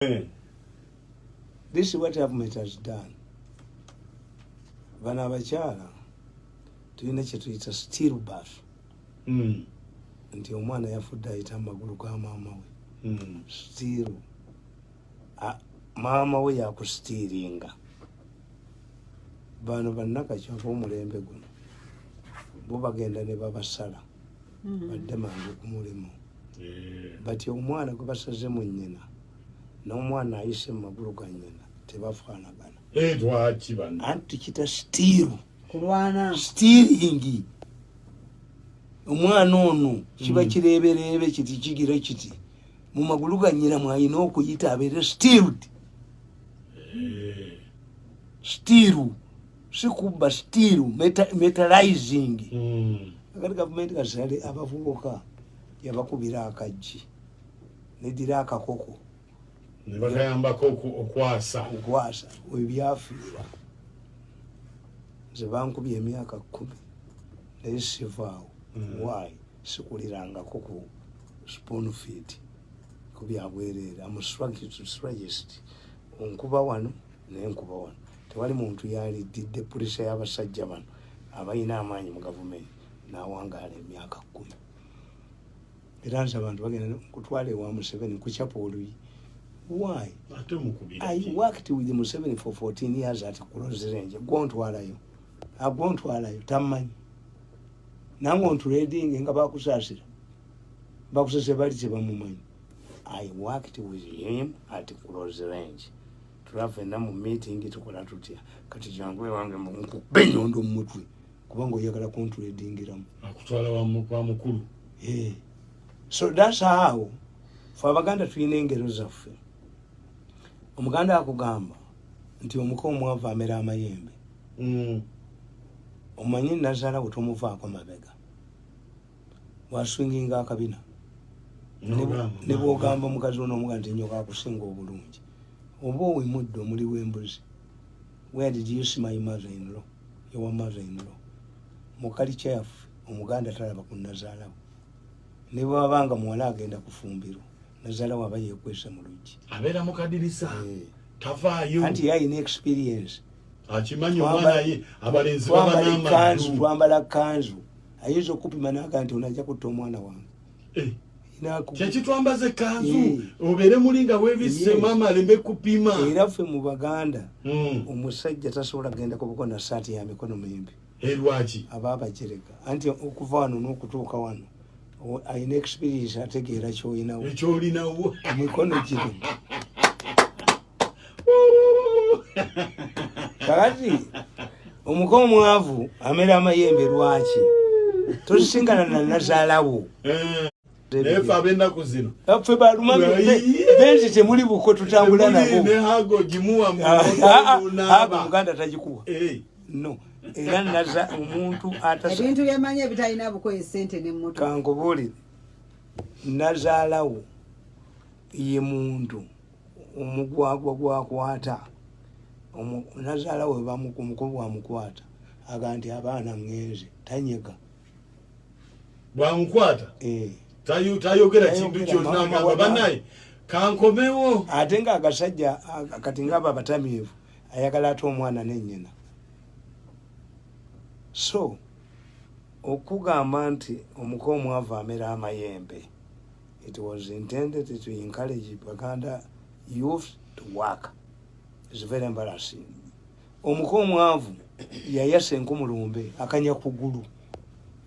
This is what government has done. Bano abakyala tulina kyetuyita still birth, nti omwana yafudde ayita amagulu ga maama we. Still maama we yakustealinga. Bano bannakaki ab'omulembe guno bo bagenda ne babasala badde mangu ku mulimu. Bati omwana gwe basaze mu nnyina n'omwana ayise mu magulu ga nnyina tebafaanagana. Eh, lwaki bano? Anti tukita steal. Kulwana. Stealing. Omwana ono kiba kireebereebe kiti, kigira kiti mu magulu ga nnyina mwalina okuyita abeere stealed. Steal si kubba, steal, metalizing. Akati gavumenti kasale abavubuka yabakubira akaggi nedira akakoko. Ne bagayambako okwasa. Okwasa webyafiira. Nze bankubye emyaka 10 naye sivaawo. Why? Sikulirangako ku spoon feed ku byabwereere. Am strategist. Onkuba wano naye nkuba wano, tewali muntu yalididde pulisa y'abasajja bano abalina amaanyi mu gavumenti nawangaala emyaka 10. Era nze abantu bagenda kutwala ewa Museveni nkukyapa oluyi. Why? Ate mukubira I ki? worked with Museveni for 14 years at close range. Gwontwalayo, agwontwalayo tammanyi. Nange onturedinge nga bakusaasira, bakusasira bali tebamumanyi. I worked with him at close range. Tulaba fenna mu meeting, tukola tutya? Kati jangu ewange nkube enyondo mu mutwe kubanga oyagala kunturedingiramu. Akutwala wa mukulu. Eh. So that's how fe Abaganda tulina engero zaffe. Omuganda akugamba nti omuka omwavu amera amayembe. Omanyi nazaala we tomuvaako mabega, waswinginga akabina. N'ogamba, ne bwogamba omukazi ono omuga nti enyoka akusinga obulungi oba owemudde omuli w'embuzi. Where did you see my mother in law, your mother in law? Mu culture yaffe Omuganda talaba ku nazaalawe. Ne bwabanga muwala agenda kufumbirwa, nazaalawe aba yekwese mu luggi. Abeera mu kadirisa. Eh. Tavaayo. Anti ye alina experience. Akimanyi omwana ye abalenzi baba Twambala ekanzu. n'amaddu. Twambala kanzu, ayinza okupima naga nti ono ajja kutta omwana wange. Eh, kyekitwambaza ekkanzu. Eh. Obeere muli nga weebisse. Yes. Maama alembe kupima. Era ffe mu Baganda omusajja tasobola kugenda kubuko na saati ya mikono mimpi. Eh, lwaki? Aba abajerega anti okuva wano n'okutuuka wano alina experience, ategeera kyolinawo. Ekyolinawo. Emikono gino kakati omuko omwavu amera amayembe. Lwaki tosisinkana nanazaalawo? Eh, naye fe ab'ennaku zino Ffe baluma benzi, temuli buko, tutambula nabo. Ne hago gimuwa. Ah, ah, ah, munaaba. Muganda tagikuwa. No, era naza omuntu atasa Ebintu byemanyi ebitalina bukoye, sente nemmotoka. Kankubuulire, nazaalawo ye muntu omugwagwa gwakwata. Nazaalawo omuko bwamukwata aga nti abaana ŋŋenze, tanyega. Bwamukwata. Eh. Tayogera kintu Tayogera, kyonna. mama Agamba wa bannaye kankomewo. Ate nga agasajja kati ngaabo abatamiivu ayagala ate omwana nennyina. So okugamba nti omuko omwavu amera amayembe, it was intended to encourage Baganda youth to work. Is very embarrassing. Omuko omwavu yayasa enkumulumbe akanya kugulu.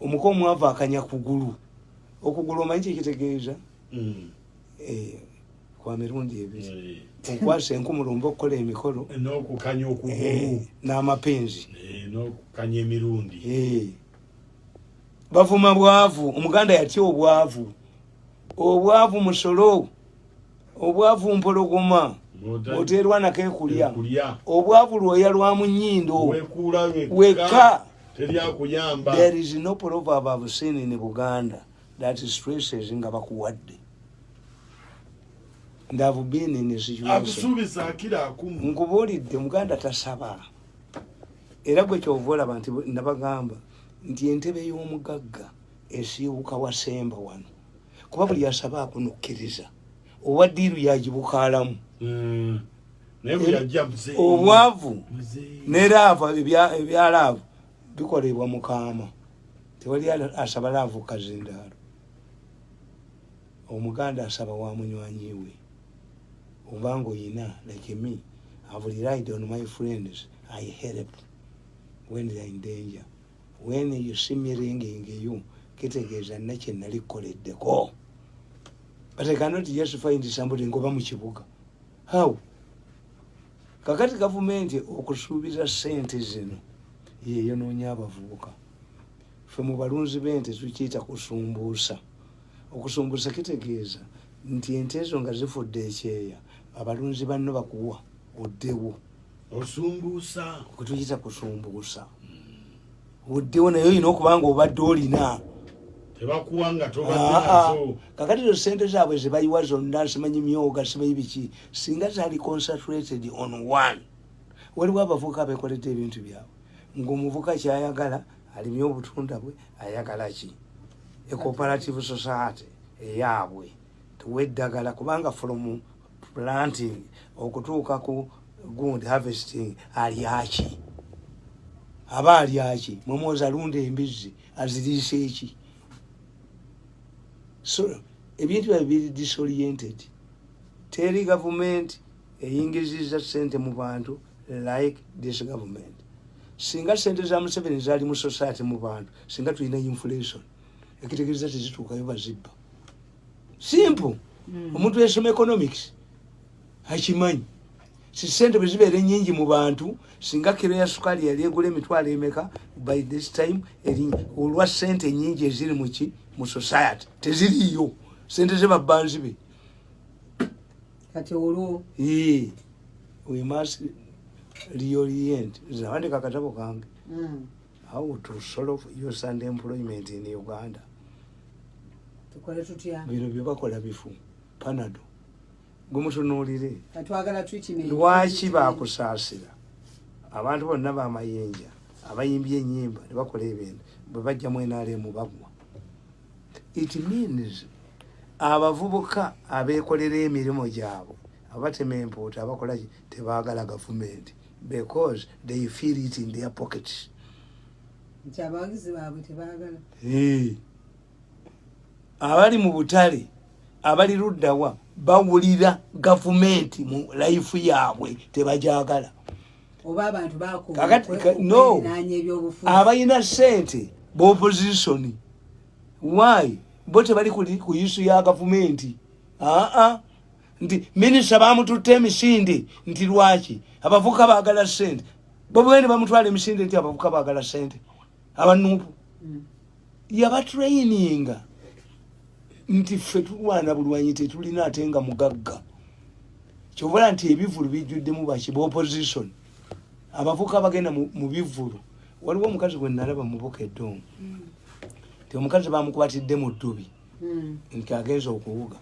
Omuko omwavu akanya kugulu, okugulu omanyi kyekitegeeza? Eh, kwa mirundi ebiri. Okwasa enkumulumbe okukola emikolo. N'okukanya okugulu. Eh, n'amapenzi. Eh, n'okukanya emirundi. Eh. Bavuma bwavu. Omuganda yatya obwavu. Obwavu musolo, obwavu mpologoma oterwanako ekulya. Ekulya. Obwavu lwoya lwa mu nnyindo. Wekuula wekka. Wekka. Teryakuyamba. There is no proverb I've seen in Buganda that stresses nga bakuwadde. And I've been in a situation. Akusuubiza akira akumu. Nkubuulidde, Omuganda tasaba. Era gwe kyova olaba nti nabagamba nti entebe y'omugagga esiiwuka wasemba wano, kuba buli asaba akunukkiriza owa deal yagibukaalamu. Naye bwe yajja muzeeyi. Obwavu Muzeeyi. ne love, ebya love bikolebwa mukaama. Tewali asaba love kazindaalo. Omuganda asaba wa munywanyi we, obanga oyina. Like me, I've relied on my friends. I help when they are in danger. When you see me ringing you, kitegeeza nna kye nali koleddeko, but I cannot just find somebody ngoba mu kibuga. How? Kakati gavumenti okusuubiza sente zino yeyonoonya abavubuka. Ffe mu balunzi b'ente tukiyita kusumbuusa. Okusumbuusa kitegeeza nti ente ezo nga zifudde ekyeya, abalunzi banno bakuwa oddewo. Osumbuusa. Okutuyita kusumbuusa, oddewo, naye olina okuba nga obadde olina. Tebakuwa nga tobadde Ah, ah. nazo. Kakati zo sente zaabwe zebayiwa zonna, simanyi myoga, simanyi biki, singa zaali concentrated on one. Waliwo abavubuka abekoledde ebintu byabwe, ngaomuvubuka kyayagala alimye obutunda bwe, ayagala ki? A cooperative society eyaabwe, tuwe eddagala, kubanga from planting okutuuka ku gundi harvesting alyaki? Aba alyaki? Mwemuwoza alunda embizzi, aziriisa eki? So ebintu byabwe biri disoriented. Teri gavumenti eyingiziza sente mu bantu like this government. Singa sente za Museveni zaali mu society, mu bantu, singa tulina inflation. Ekitegeeza tezituukayo, bazibba. Simple. Omuntu yasoma economics akimanyi. Si sente bwe zibeera enyingi mu bantu, singa kiro ya sukaali yali egula emitwalo emeka, by this time erinnya olwa sente enyingi eziri muki mu society teziriiyo. Sente ze babba nzibe. Kati olwo Ee, we must reorient. Nawandika akatabo kange, How to Solve Youth Unemployment in Uganda. Tukole tutya? Bino byebakola bifu panado gwemutunuulire. Katwagala treatment. Lwaki bakusaasira abantu bonna bamayinja abayimbye enyimba ne bakola ebintu, bwe bajjamu NRM bagwa? It means abavubuka abeekolera emirimu gyabwe, abatema empuuta, abakola ki, tebaagala gavumenti because they feel it in their pockets. Nti abawagizi baabwe tebaagala. Eh. Abali mu butale, abali luddawa, bawulira gavumenti mu life yaabwe, tebajagala. Oba abantu Kakati no. bakonaanya ebyobufuzi. Abalina sente b'opposition, why bo tebali ku issue ya gavumenti? Aa, nti minisita bamututte emisinde, nti lwaki abavubuka baagala sente? Bobwene bamutwala emisinde nti abavubuka baagala sente, abanuupu. Yabatraininga nti ffe tulwana bulwanyi, tetulina, ate nga mugagga. Kyobola nti ebivulu bijjuddemu baki? B'opposition. Abavubuka bagenda mu bivulu. Waliwo omukazi gwe nalaba mu Bukedde omwo, nti omukazi bamukwatidde mu ddubi, nti agenza okuwuga.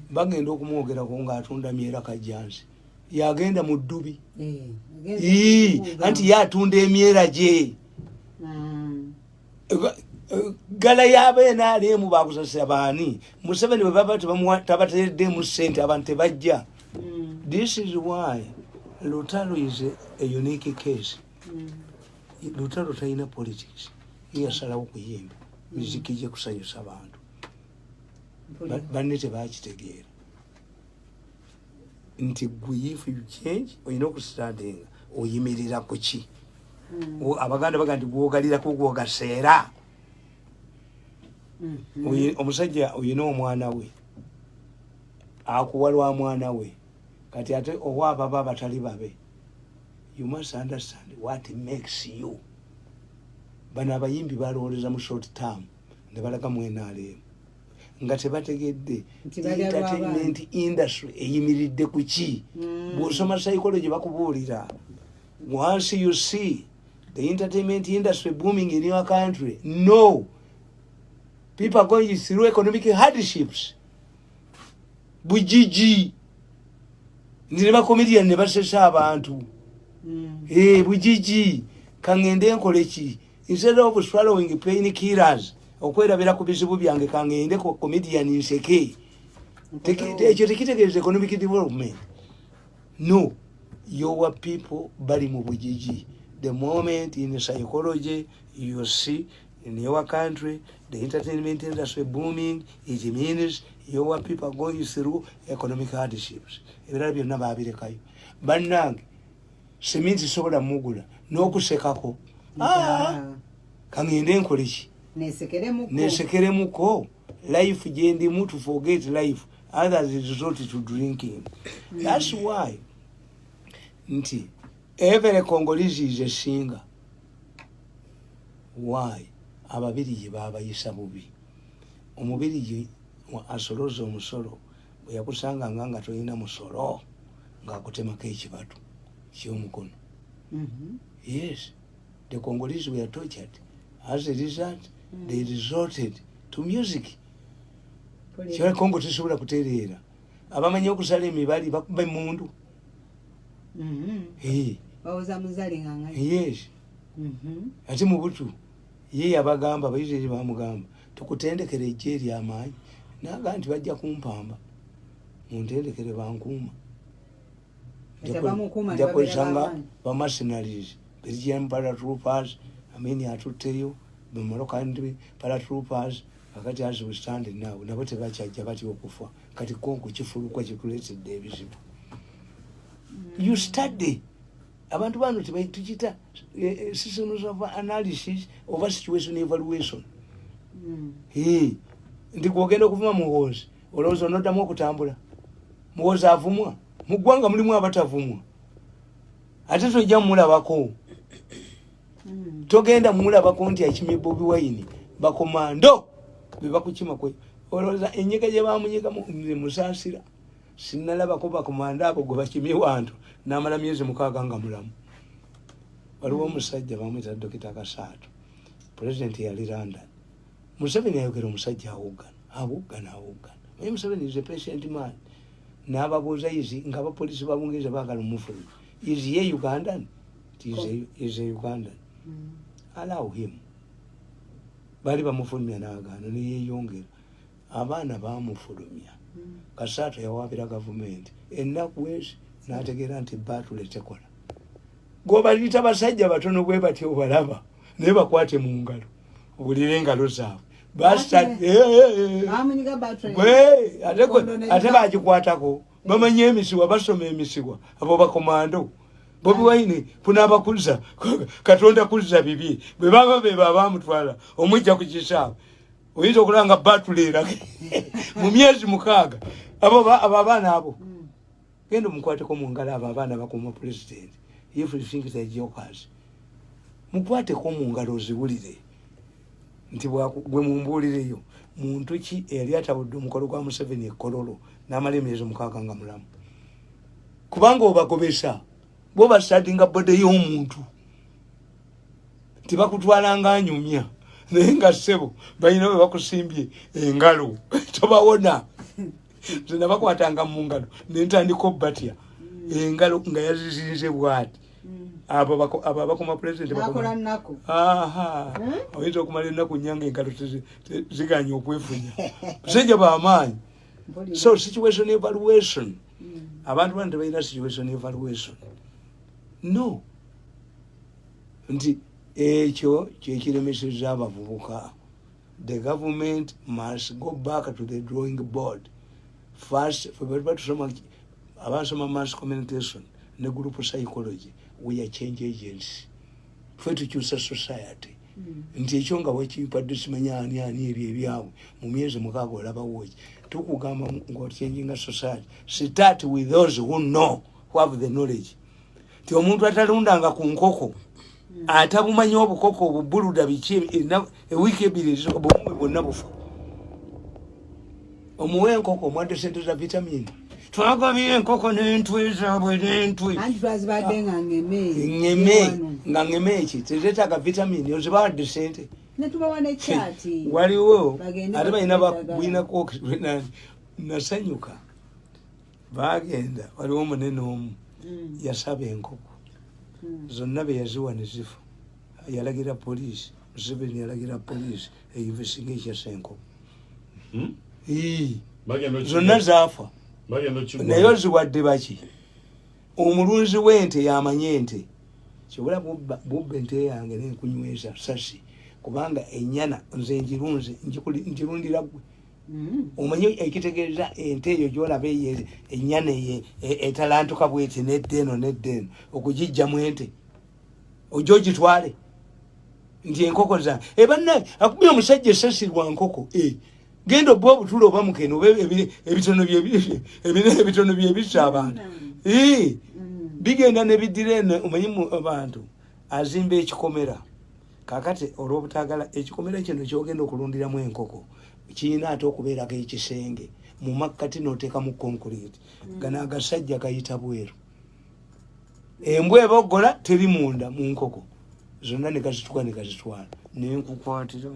Bagenda okumwogerako ng'atunda myera kajjansi, yagenda mu ddubi. Eh, agenza Ii, okuwuga. anti ye atunda emyera gye. Gala y'abeNRM bakusasira baani? Museveni bwe baba tabateereddemu ssente, abantu tebajja. This is why Lutalo is a unique case. Lutalo talina politics, ye yasalawo kuyimba miziki gye kusanyusa bantu. Banne tebakitegeera nti gwe if you change olina okustandinga, oyimirira ku ki? Abaganda baga nti gwogalirako gwogaseera. Omusajja oyina omwana we, akuwa lwa mwana we, kati ate owa ababa abatali babe. You must understand what makes you. Bano abayimbi balowooleza mu short term ne balaga mu NRM nga tebategedde Nti balya entertainment industry eyimiridde ku ki. Bw'osoma psychology bakubuulira, once you see the entertainment industry booming in your country, no people are going through economic hardships. Bujiji nti ne bacomedian ne basesa abantu. Eh, bujiji kaŋŋende nkole ki? Instead of swallowing pain killers okwerabira ku bizibu byange, kaŋŋende ku comedian nseke. Ekyo tekitegeeza economic development. No, your people bali mu bugigi. The moment in psychology you see in your country the entertainment industry booming, it means your people are going through economic hardships. Ebirala byonna babirekayo. Bannange, seminti sobola mugula n'okusekako. Ah, kaŋŋende nkole ki? Nesekeremuko. Nesekeremuko life gyendimu, to forget life. Others resort to drinking. That's why nti every Congolese is a singer. Why? Ababirigi babayisa bubi. Omubirigi asoloza omusolo, bwe yakusanganga nga tolina musolo, ng'akutemako ekibatu ky'omukono. Yes, the Congolese were tortured. As a result, they resorted to music. Kyala Congo tesobola kutereera. Abamanyi okusala emibali bakuba emundu. Eh, Bawoza muzale nga nga. Yes. Ate mu butu ye yabagamba, Abaisiraeri bamugamba, tukutendekere ejje eryamaanyi, naga nti bajja kumpamba, muntendekere bankuuma. Ate bamukuuma ne Nja babeera kukozesanga b'amaanyi. Bamercenaries, Belgian paratroopers, Amini atutteyo Moroccan paratroopers. Kakati as we stand now, nabo tebakyajja, batya okufa. Kati konko kifulukwa kituleetedde ebizibu. You study abantu bano, tukita systems of analysis oba situation evaluation. Hey, nti gwogenda okuvuma Muhoozi, olowooza onoddamu okutambula? Muhoozi avumwa mu ggwanga, mulimu abatavumwa, ate tojja mumulabako. Togenda mumulabako nti akimye Bobi Wine. Bakomando bebakukima kwe, olowooza enyiga gye bamunyiga musaasira? Sinalabako bakomando abo gwe bakimye wantu n'amala myezi 6 nga mulamu. Waliwo omusajja bamwita Dokita Kasaato, pulezidenti yali London, Museveni ayogera, omusajja awoggana, awoggana, awoggana. Naye Museveni is a patient man. N'ababuuza izi nga abapoliisi ba Bungereza baagala omufulumya, "Is he Ugandan?" Is a Ugandan. Allow him. Baali bamufulumya n'agaana, neyeyongera. Abaana bamufulumya. Kasaato yawabira gavumenti ennaku ezi, n'ategeera nti batule tekola. Gobaliyita basajja batono bwe batyo, obalaba naye bakwate mu ngalo, owulire engalo zaabwe. Bamunyiga battery. Ate ate bagikwatako, bamanyi emisiwa, basoma emisiwa. Abo bakomando Bobi Wine punabakuza Katonda kuzza bibi bwe baba be bamutwala omujja ku kisaawe, oyinza okulaba nga batuleera mu myezi 6. Abo abo abaana abo, genda omukwateko mu ngalo. Abo abaana bakuma president. If you think they jokers, mukwateko mu ngalo oziwulire nti gwe mumbuulireyo muntu ki eyali atabudde omukolo gwa Museveni ekololo n'amala emyezi 6 nga mulamu? Kubanga obagobesa bwobasadinga body y'omuntu, tibakutwalanga anyumya, naye nga ssebo balina bwe bakusimbye engalo, tobawona. Nze nabakwatanga mu ngalo nentandika obbatya, engalo nga yazizinze bwati. Abo abo abakoma pulezidenti Nakola nnaku. Aha, oyinza okumala ennaku 4 nga engalo ziganye okwefunya. Musajja bamaanyi. Mpulira. So situation evaluation, abantu bano tebalina situation evaluation. No, nti ekyo kyekiremeseza abavubuka. The government must go back to the drawing board first. Fe bwe tuba tusoma, abasoma mass communication ne group psychology, we are change agents. Fe tukyusa society. Nti ekyo nga wekimpadde, simanya ani ani, ebyo ebyabwe mu myezi 6 olabawoki? Tukugamba ngaochanginga society, start with those who know, who have the knowledge. Ti omuntu atalundanga ku nkoko, atabumanyi obukoko obubuluda biki, ewiiki 2 ezisooka bumwe bwonna bufa. Omuwe enkoko, omwadde sente za vitamini, twagabye enkoko n'entwe zaabwe n'entwe. Anti twazibadde nga ngeme. Ŋŋeme. Wano. Nga ŋŋeme eki? Tezeetaaga vitamini, ozibawadde sente. Netubawa nekyati. Waliwo Bagende ate balina bakube eddagala. bwinako. Nasanyuka bagenda, waliwo omunene omu yasaba enkoko zonna, be yaziwa ne zifa. Yalagira poliisi, Museveni yalagira poliisi einvestinga ekyasa enkoko. Ii, Bagenda zonna zaafa. Bagenda okigwa. Naye oziwadde baki? Omulunzi w'ente yamanye ente. Kyobola bubba ente yange nenkunyweza sasi, kubanga ennyana nze njirunze, njirundira gwe. Omanyi ekitegeeza ente eyo gyolaba eyo ennyana eyo etalantuka bweti nedda eno nedda eno okugijjamu ente ojja ogitwale nti enkoko zange ebanna akubye omusajja esasi lwa nkoko. Genda obba obutula oba mukene oba ebitono ebitono byebissa abantu. Bigenda ne biddira eno. Omanyi abantu azimba ekikomera kakati olw'obutagala ekikomera kino kyogenda okulundiramu enkoko kirina ate okubeerako ekisenge mu makkati n'oteekamu concrete. Gano agasajja gayita bweru, embwa eboggola teri munda mu nkoko zonna ne gazituka ne gazitwala nenkukwatira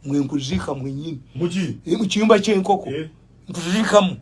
mwenkuziika mwenyini. Muki? Mu kiyumba ky'enkoko. Nkuziikamu.